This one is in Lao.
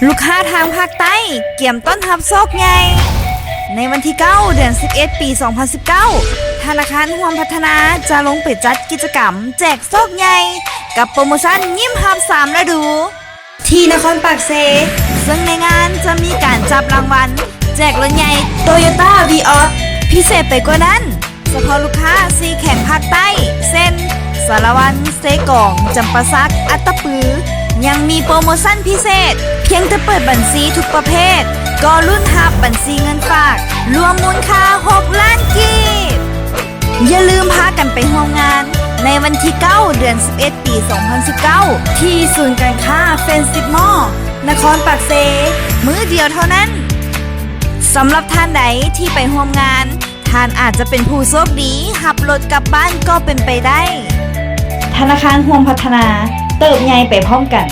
ລູກຄ້າທາງພາກໃຕ້ກຽມຕ້ອນຮັບໂຊກໃຫຍ່. ໃນວັນທີເກົ້າ ເດືອນສິບເອັດ ປີສອງພັນສິບເກົ້າ ທະນາຄານຮ່ວມພັດທະນາຈະລົງໄປຈັດກິດຈະກຳແຈກໂຊກໃຫຍ່ ກັບໂປຣໂມຊັນຍິ້ມຮັບສາມລະດູ ທີ່ນະຄອນປາກເຊ, ເຊິ່ງໃນງານຈະມີການຈັບລາງວັນ ແຈກລົດໃຫຍ່ Toyota Vios. ພິເສດໄປກວ່ານັ້ນ, ສະເພາະລູກຄ້າສີ່ແຂວງພາກໃຕ້ ເຊັ່ນ ສາລະວັນ, ເຊກອງ, ຈຳປາສັກ, ອັດຕະປື ຍັງມີໂປຣໂມຊັນພິເສດ, ພຽງແຕ່ເປີດບັນຊີທຸກປະເພດ ກໍລຸ້ນຮັບບັນຊີເງິນຝາກ ລວມມູນຄ່າຫົກລ້ານກີບ. ຢ່າລືມພາກັນໄປຮ່ວມງານໃນວັນທີເກົ້າ ເດືອນສິບເອັດ ປີສອງພັນສິບເກົ້າ ທີ່ສູນການຄ້າ Friendship Mall ນະຄອນປາກເຊ ມື້ດຽວເທົ່ານັ້ນ. ສຳລັບທ່ານໃດທີ່ໄປຮ່ວມງານ, ທ່ານອາດຈະເປັນຜູ້ໂຊກດີຮັບລົດກັບບ້ານກໍເປັນໄປໄດ້. ທະນາຄານຮ່ວມພັດທະນາ ເຕີບໃຫຍ່ໄປພ້ອມກັນ.